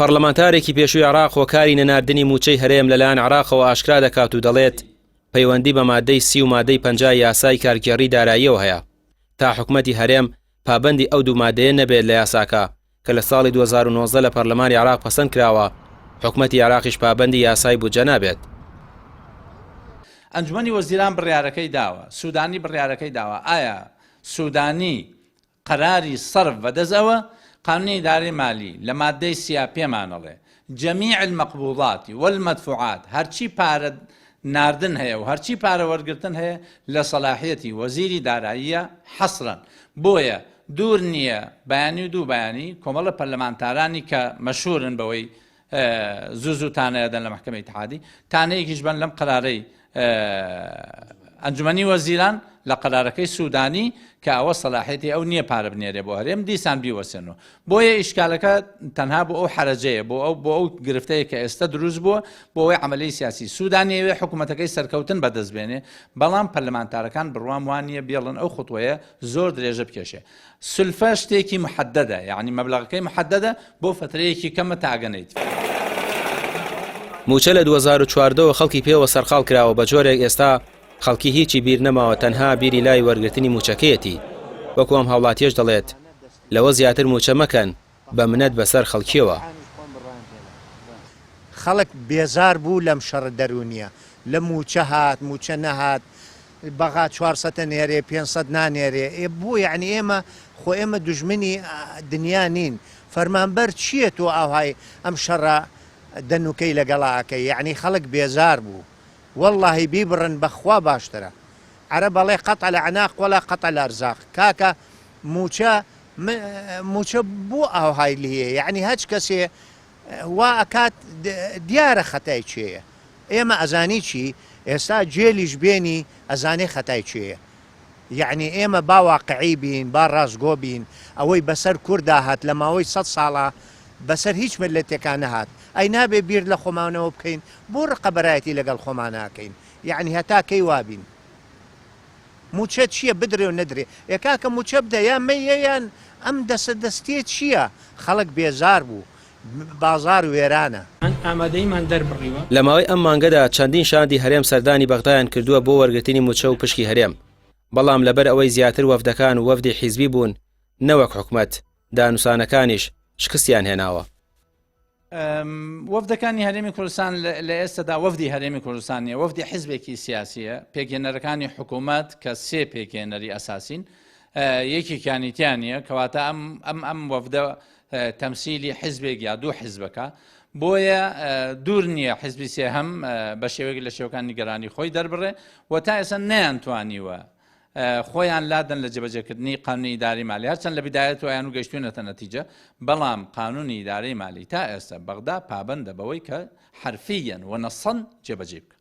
پەڕلەمانتارێکی پێشووی عێراق هۆکاری نەناردنی مووچەی هەرێم لەلایەن عێراقەوە ئاشکرا دەکات و دەڵێت، پەیوەندی بە مادەی سی و مادەی 50 یاسای کارگێڕی داراییەوە هەیە، تا حکومەتی هەرێم پابەندی ئەو دوو مادەیە نەبێت لە یاساکە کە لە ساڵی 2019 لە پەرلەمانی عێراق پەسەند کراوە، حکومەتی عێراقیش پابەندی یاسای بودجە نابێت. ئەنجومەنی وەزیران بڕیارەکەی داوە، سودانی بڕیارەکەی داوە، ئایا سودانی قەراری سەرف بەدەست ئەوە، قانونی ئیدارەی مالی لە ماددەی سیا پێمان ئەڵێ، جمیع المقبوضات والمدفوعات، هەرچی پارە ناردن هەیە و هەرچی پارە وەرگرتن هەیە لە سەلاحیەتی وەزیری داراییە حەسرەن، بۆیە دوور نییە بەیانی و دوو بەیانی کۆمەڵە پەرلەمانتارانی کە مەشهورن بەوەی زوو زوو تانە ئەدەن لە مەحکەمەی ئیتحادی، تانەیەکیش بەن لەم قەرارەی ئەنجومەنی وەزیران لە قەرارەکەی سودانی کە ئەوە سەلاحیەتی ئەو نییە پارە بنێرێ بۆ هەرێم دیسان بیوەسێنەوە. بۆیە ئیشکالەکە تەنها بۆ ئەو حەرەجەیە، بۆ ئەو بۆ ئەو گرفتەیە کە ئێستا دروست بووە، بۆ ئەوەی عەمەلەی سیاسی سودانی ئەوێ حکوومەتەکەی سەرکەوتن بەدەست بێنێ، بەڵام پەرلەمانتارەکان بڕوام وا نییە بێڵن ئەو خوتوەیە زۆر درێژە بکێشێ. سولفە شتێکی محەدەدە یەعنی مەبلەغەکەی محەدەدە بۆ فەترەیەکی کەمە تا ئەگەنیت. مووچە لە 2014 وە خەڵکی پێوە سەرقاڵ کراوە بە جۆرێک ئێستا خەڵکی هیچی بیر نەماوە تەنها بیری لای وەرگرتنی مووچەکەیەتی وەکو ئەم هاوڵاتیەش دەڵێت لەوە زیاتر مووچە مەکەن بە منەت بەسەر خەڵکیەوە. خەڵک بێزار بوو لەم شەڕە دەروونیە لە مووچە هات مووچە نەهات بەغا چوار سەتە نێرێ 500 نانێرێ ئێ بۆ یەعنی ئێمە خۆ ئێمە دوژمنی دنیا نین فەرمانبەر چییە تۆ ئاوهای ئەم شەڕە دەنوکەی لەگەڵا ئەکەی یەعنی خەڵک بێزار بوو وەڵڵاهی بیبڕن بەخوا باشترە عەرەب ئەڵێ قطع الاعناق ولا قطع الارزاق کاکە موچە موچە بۆ ئاوهای لێیە یەعنی هەچ کەسێ وا ئەکات دیارە خەتای کێیە ئێمە ئەزانی چی ئێستا جێلیش بێنی ئەزانێ خەتای کێیە یەعنی ئێمە با واقعی بین با ڕاستگۆ بین ئەوەی بەسەر کوردا هات لە ماوەی سەد ساڵا بەسەر هیچ میللەتێکا نەهات ئەی نابێ بیر لە خۆمانەوە بکەین بۆ ڕقەبەرایەتی لەگەڵ خۆمانا ئەکەین یەعنی هەتا کەی وابین موچە چیە بدرێ و نەدرێ ئێ کاکە موچە بدە یا مەیە یان ئەم دەسە دەستیە چیە خەڵک بێزار بوو بازاڕ وێرانە. ئامادەییمان دەربڕیوە. لە ماوەی ئەم مانگەدا چەندین شاندی هەرێم سەردانی بەغدایان کردووە بۆ وەرگرتنی موچە و پشکی هەرێم، بەڵام لەبەر ئەوەی زیاتر وەفدەکان وەفدی حیزبی بوون نەوەک حکومەت، دانوسانەکانیش شکستیان هێناوە. وەفدەکانی هەرێمی کوردستان لە ئێستادا وەفدی هەرێمی کوردستان نیە، وەفدی حیزبێکی سیاسیە، پێکهێنەرەکانی حکوومەت کە سێ پێکهێنەری ئەساسین یەکێکیانی تیا نییە، کەواتە ئەم ئەم ئەم وەفدە تەمسیلی حیزبێک یا دوو حیزبەکە، بۆیە دوور نییە حیزبی سێهەم بە شێوەیەک لە شێوەکان نیگەرانی خۆی دەربڕێ و تا ئێستا نەیانتوانیوە خۆیان لادەن لە جێبەجێکردنی قانونی ئیداری مالی هەرچەند لە بیدایەتەوەیان و گەیشتوونەتە نەتیجە بەڵام قانونی ئیدارەی مالی تا ئێستا بەغدا پابەندە بەوەی کە حرفیەن و نەسەن جێبەجێ بکە.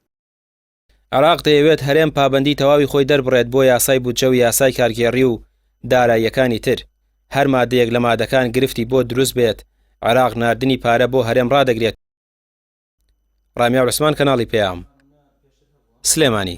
عێراق دەیەوێت هەرێم پابەندی تەواوی خۆی دەربڕێت بۆ یاسای بودجە و یاسای کارگێڕی و داراییەکانی تر، هەر مادەیەک لە مادەکان گرفتی بۆ دروست بێت، عێراق ناردنی پارە بۆ هەرێم ڕادەگرێت. ڕامیار عوسمان کەناڵی پەیام، سلێمانی.